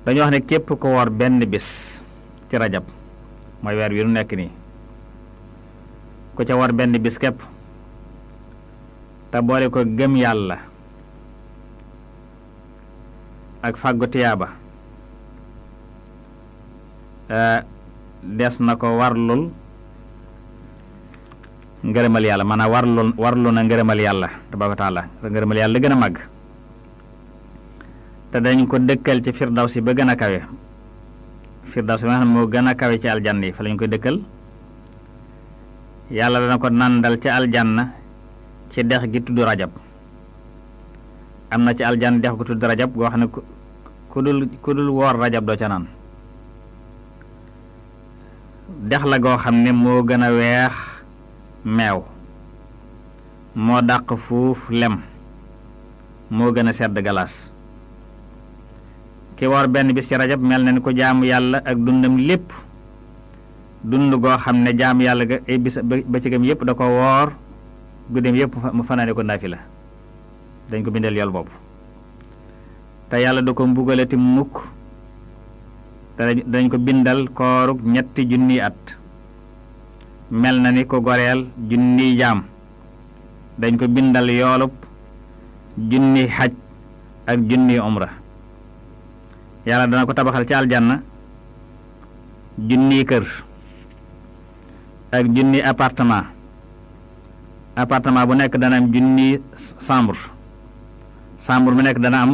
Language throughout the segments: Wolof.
dañu wax ne képp ko woor benn bis ci rajab mooy weer wi nu nekk nii ku ca woor benn bis képp te boole ko gëm yàlla ak fàggu tiyaaba des na ko warlul ngërëmal yàlla maanaam warlu na ngërëmal yàlla tabaaraka wa taala ngërëmal yàlla gën a màgg te dañ ko dëkkal ci firdawsi ba gën a kawe firdawsi ba nga xam ne moo gën a kawe ci aljanna yi fa lañ koy dëkkal yàlla dana ko nandal ci aljanna ci dex gi tudd rajab am na ci aljanna dex gu tudd rajab goo xam ne ku dul woor rajab doo ca naan dex la goo xam ne moo gën a weex meew moo dàq fuuf lem moo gën a sedd galaas ki woor benn bis ci rajab mel na ni ko jaamu yàlla ak dundam lépp dund goo xam ne jaamu yàlla ga ay bis ba ci gam yépp da ko woor guddeem yépp mu fanaane ko naafila dañ ko bindal yool boobu te yàlla da ko mbugalati mukk te dañ ko bindal koorug 3 junniy at mel na ni ko goreel junniy jaam dañ ko bindal yoolub junniy xaj ak junniy umra yàlla dana ko tabaxal ci aljanna junniy kër ak junniy appartement bu nekk dana am junniy chambre bu nekk dana am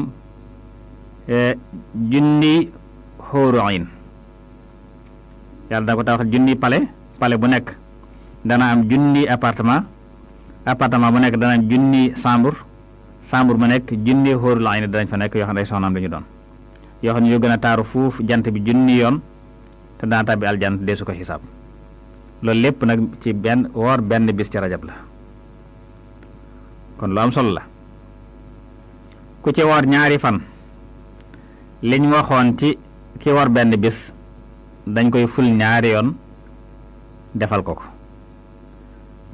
junniy xuuru ayn yàlla dana ko tabaxal junniy palais bu nekk dana am junniy appartement bu nekk dana am junniy chambre bu nekk junniy xuurul ayn danañ fa nekk yoo xam ne ay soxnaam dañu doon yoo xam ne ñoo gën a taaru fuuf jant bi junni yoon te dana tàbbi aljant dee su ko xisaab loolu lépp nag ci woor benn bis ci rajab la kon lu am solo la ku ci woor ñaari fan liñ waxoon ci ki woor benn bis dañ koy ful ñaari yoon defal ko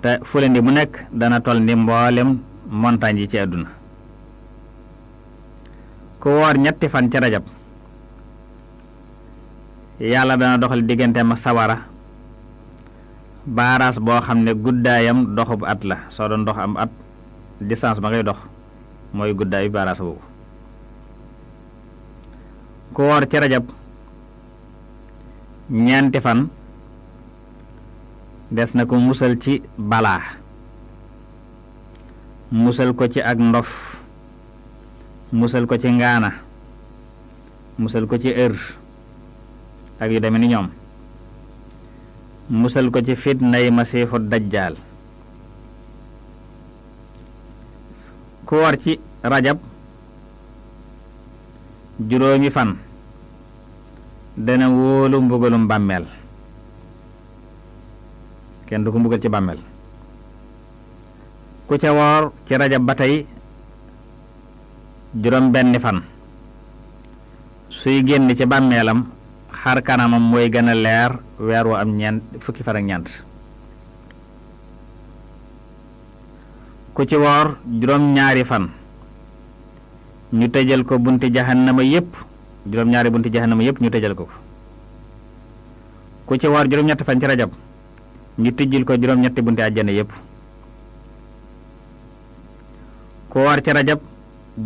te fulandi mu nekk dana toll ni mboolem montagne yi ci àdduna ku woor ñetti fan ci rajab yàlla dana doxal digganteem ak sawara baaraas boo xam ne guddaayam doxub at la soo doon dox am at distance ba ngay dox mooy guddaayu baaraas boobu ku woor ci rajab ñeenti fan des na ko musal ci balaa musal ko ci ak ndof musal ko ci ngaana musal ko ci ak yu deme ni ñoom musal ko ci fitnay masiixu dajjaal ku war ci rajab juróomi fan dana wóolu mbugalum bàmmeel kenn du ko mbugal ci bàmmeel ku ca woor ci rajab ba tey juróom benni fan suy génn ci bàmmeelam xar kanamam mooy gën a leer weer wu am fukki fan ak ñeent ku ci woor juróom ñaari fan ñu tëjal ko bunti jahannama yépp juróom ñaari bunti jahannama yépp ñu tëjal ko ku ci woor juróom ñetti fan ci rajab ñu tijjil ko juróom ñetti bunti àjjana yépp ku woor ci rajab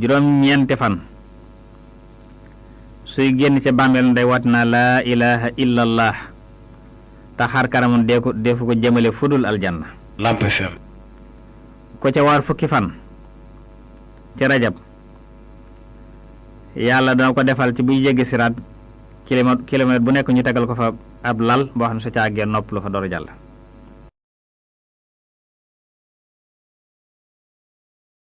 juróom ñeenti fan suy génn ca bàmmeel day wat na laa ilaha illallah te xar kanamam defu ko jëmale fudul aljanna Lamp FM ko ca waar fukki fan ci rajab yàlla dana ko defal ci buy jéggi siraat kilomètre bu nekk ñu tegal ko fa ab lal boo xam ne su ca àggee nopp lu fa door a jàll